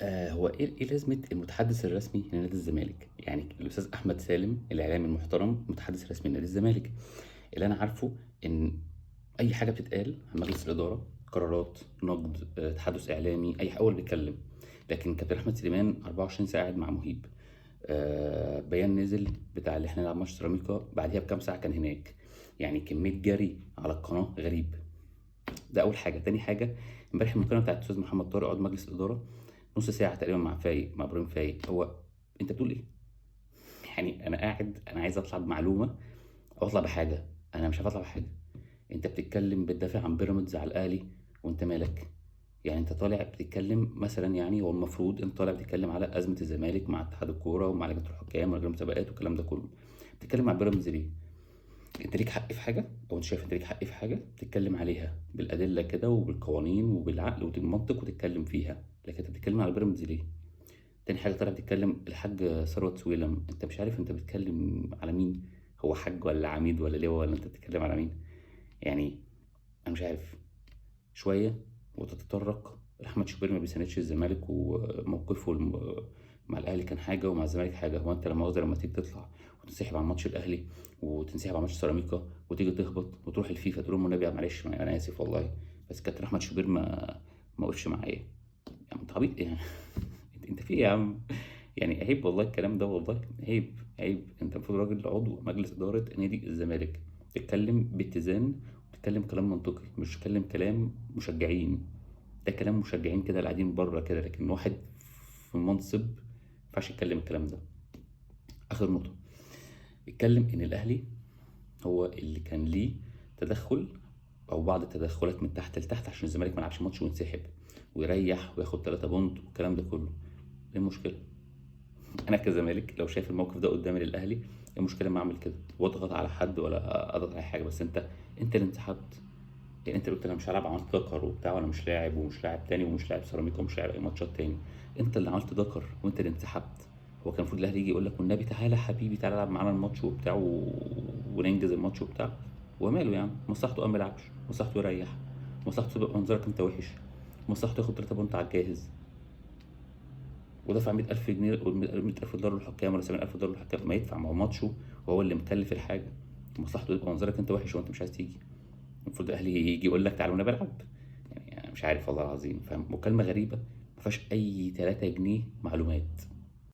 هو إيه لازمة المتحدث الرسمي لنادي الزمالك؟ يعني الأستاذ أحمد سالم الإعلامي المحترم متحدث رسمي لنادي الزمالك. اللي أنا عارفه إن أي حاجة بتتقال عن مجلس الإدارة، قرارات، نقد، تحدث إعلامي، أي حاجة هو اللي بيتكلم. لكن كابتن أحمد سليمان 24 ساعة قاعد مع مهيب. بيان نزل بتاع اللي احنا نلعب ماتش سيراميكا، بعديها بكام ساعة كان هناك. يعني كمية جري على القناة غريب. ده أول حاجة. تاني حاجة، امبارح المكالمة بتاعت الأستاذ محمد طارق عضو مجلس الإدارة نص ساعة تقريبا مع فايق، مع إبراهيم فايق. هو أنت بتقول إيه؟ يعني أنا قاعد، أنا عايز أطلع بمعلومة أو أطلع بحاجة، أنا مش عارف أطلع بحاجة. أنت بتتكلم بتدافع عن بيراميدز على الأهلي وأنت مالك؟ يعني أنت طالع بتتكلم مثلا، يعني هو المفروض أنت طالع بتتكلم على أزمة الزمالك مع اتحاد الكورة ومع لجنة الحكام ولجنة المسابقات والكلام ده كله، بتتكلم مع بيراميدز ليه؟ انت ليك حق في حاجة، او انت شايف انت ليك حق في حاجة تتكلم عليها بالادلة كده وبالقوانين وبالعقل وبالمنطق وتتكلم فيها، لكن انت بتتكلم على بيراميدز ليه؟ تاني حاجة طالع بتتكلم الحاج ثروت سويلم، انت مش عارف انت بتتكلم على مين، هو حاج ولا عميد ولا لواء ولا انت بتتكلم على مين؟ يعني انا مش عارف. شوية وتتطرق احمد شوبير ما بيساندش الزمالك وموقفه مع الاهلي كان حاجة ومع الزمالك حاجة. هو انت لما مؤاخذة لما تيجي تطلع وتنسحب عن ماتش الاهلي وتنسحب عن ماتش سيراميكا وتيجي تهبط وتروح الفيفا تقول لهم والنبي معلش انا اسف والله، بس كابتن احمد شوبير ما وقفش معايا. يعني انت عبيط يعني؟ انت في ايه يا عم؟ يعني عيب والله الكلام ده، والله عيب عيب. انت المفروض راجل عضو مجلس ادارة نادي الزمالك، تتكلم باتزان وتتكلم كلام منطقي، مش تتكلم كلام مشجعين. ده كلام مشجعين كده اللي قاعدين بره كده، لكن واحد في منصب ما ينفعش يتكلم الكلام ده. اخر نقطة، اتكلم ان الاهلي هو اللي كان ليه تدخل او بعض التدخلات من تحت لتحت عشان الزمالك ما لعبش ماتش وينسحب ويريح وياخد 3 بونت والكلام ده كله. ايه المشكلة؟ انا كزمالك لو شايف الموقف ده قدامي للاهلي، ايه المشكلة ما اعمل كده واضغط على حد ولا اضغط على حاجة؟ بس انت اللي انسحبت، يعني انت اللي قلت انا مش هلعب، عملت دكر وبتاع، وانا مش لاعب ومش لاعب تاني ومش لاعب سيراميكا ومش لاعب اي ماتشات تاني. انت اللي عملت دكر وانت اللي انسحبت. هو كان المفروض الاهلي يجي يقول لك والنبي تعالى حبيبي تعالى العب معانا الماتش وبتاع وننجز الماتش وبتاع، وماله يعني؟ مصلحته قام ما يلعبش، مصلحته يريح، مصلحته يبقى منظرك انت وحش، مصلحته ياخد 3 بونت على الجاهز، ودفع 100,000 جنيه و 100,000 دولار للحكام ولا 70,000 دولار للحكام، ما يدفع، ما هو ماتشه وهو اللي مكلف الحاجة. مصلحته يبقى منظرك انت وحش وانت مش عايز تيجي. المفروض الاهلي يجي يقول لك تعالوا انا بلعب. يعني انا مش عارف والله العظيم. فمكالمه غريبة ما فيهاش اي 3 جنيه معلومات.